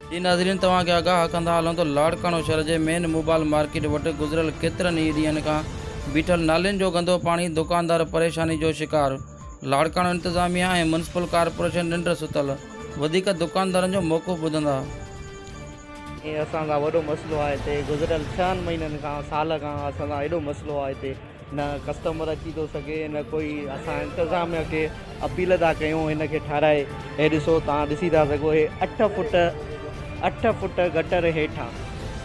جي ناظرين توهان کي آگاهه ڪندا هلون ته لاڙڪاڻو شهر جي مين موبائل مارڪيٽ وٽ گذريل ڪيترن ئي ڏينهن کان بيٺل نالين جو گندو پاڻي دڪاندار پريشاني جو شڪار لاڙڪاڻو انتظاميا ۽ ميونسپل ڪارپوريشن ننڊ ستل وڌيڪ دڪاندارن جو موقف ٻڌندا. هي اسان سان وڏو مسئلو آهي هتي گذريل ڇهن مهينن کان سال کان اسان سان ايڏو مسئلو آهي هتي نه ڪسٽمر اچي ٿو سگهي نه ڪوئي اسان انتظاميا کي اپيل ٿا ڪيون هن کي ٺاراهي هي ڏسو توهان ڏسي ٿا سگهو هي اٺ فٽ اٺ فٽ گٽر هيٺان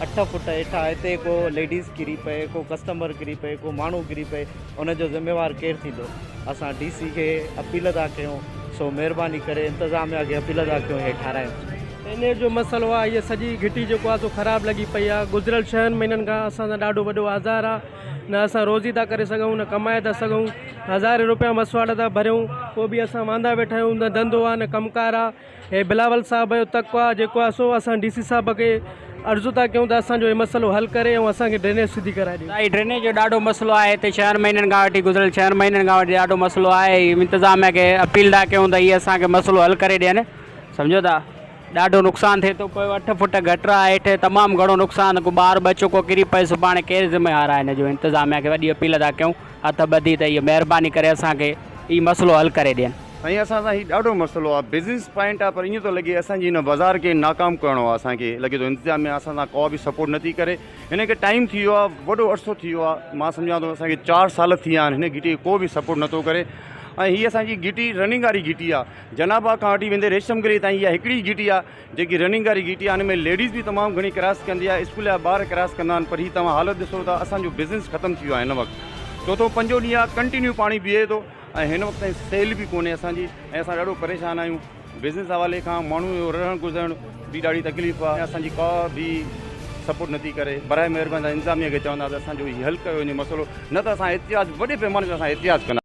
اٺ فٽ هيٺان هتي ڪو ليڊيز ڪري پئي ڪو ڪسٽمر ڪري پئي ڪو ماڻهو ڪري پئي ان جو ذميوار ڪير ٿيندو اسان ڊي سي کي اپيل ٿا ڪيون سو مهرباني ڪري انتظاميا کي اپيل ٿا ڪيون هي ٺاراهيو. ڊرينيج جو مسئلو آ هيء سڄي گهٽي جيڪو آ سو خراب لڳي پئي آ گذريل ڇهن مهينن کان اسان سان ڏاڍو وڏو آزار آ نه اسان روزي ٿا ڪري سگهون نه ڪمائي ٿا سگهون هزارين روپيا مسواڙ ٿا ڀريون پوء به اسان واندا ويٺا آهيون نه ڌنڌو آ نه ڪم ڪار آ هي بلاول صاحب جو تڪ آ جيڪو آ سو اسان ڊي سي صاحب کي عرض ٿا ڪيون ته اسان جو هي مسئلو حل ڪري ۽ اسان کي ڊرينيج سڌي ڪرائي ڏي. سائين ڊرينيج جو ڏاڍو مسئلو آهي هتي ڇهن مهينن کان وٺي گذريل ڇهن مهينن کان وٺي ڏاڍو مسئلو آهي انتظاميا کي اپيل ٿا ڪيون ته هي اسان کي مسئلو حل ڪري ڏين سمجهو ٿا ڏاڍو نقصان ٿئي ٿو پيو اٺ فٽ گٽر آهي هيٺ تمام گهڻو نقصان ڪو ٻار ٻچو ڪو ڪري پئي سڀاڻي ڪير ذميوار آهي هن جو انتظاميا کي وڏي اپيل ٿا ڪيون هٿ ٻڌي ته هي مهرباني ڪري اسان کي هي مسئلو حل ڪري ڏين. سائين اسان سان هي ڏاڍو مسئلو آ بزنس پوائنٽ آ پر ائين ٿو لڳي اسان جي هن بازار کي ناڪام ڪرڻو آ اسان کي لڳي ٿو انتظاميا اسان سان ڪو به سپورٽ نٿي ڪري هن کي ٽائيم ٿي ويو آ وڏو عرصو ٿي ويو آ مان سمجهان ٿو اسان کي چار سال ٿي ويا آهن هن گهٽي کي ڪو به سپورٽ نٿو ڪري ۽ هي اسان جي گهٽي رننگ واري گهٽي آ جناب باغ کان وٺي ويندي ريشم گلي تائين اها هڪڙي گهٽي آ جيڪي رننگ واري گهٽي آ هن ۾ ليڊيز به تمام گهڻي ڪراس ڪندي آ اسڪول جا ٻار ڪراس ڪندا آهن پر هي توهان حالت ڏسو ٿا اسان جو بزنس ختم ٿي ويو آ هن وقت چوٿون پنجون ڏينهن آ ڪنٽينيو پاڻي بيهي ٿو ۽ هن وقت تائين سيل به ڪونهي اسان جي ۽ اسان ڏاڍو پريشان آهيون بزنس حوالي کان ماڻهو جو رهڻ گذرڻ به ڏاڍي تڪليف آهي اسان جي ڪا به سپورٽ نٿي ڪري برائي مهرباني انتظاميه کي چوندا ته اسان جو هي حل ڪيو وڃي مسئلو نه ته اسان احتجاج وڏي پيماني تي اسان احتجاج ڪندا.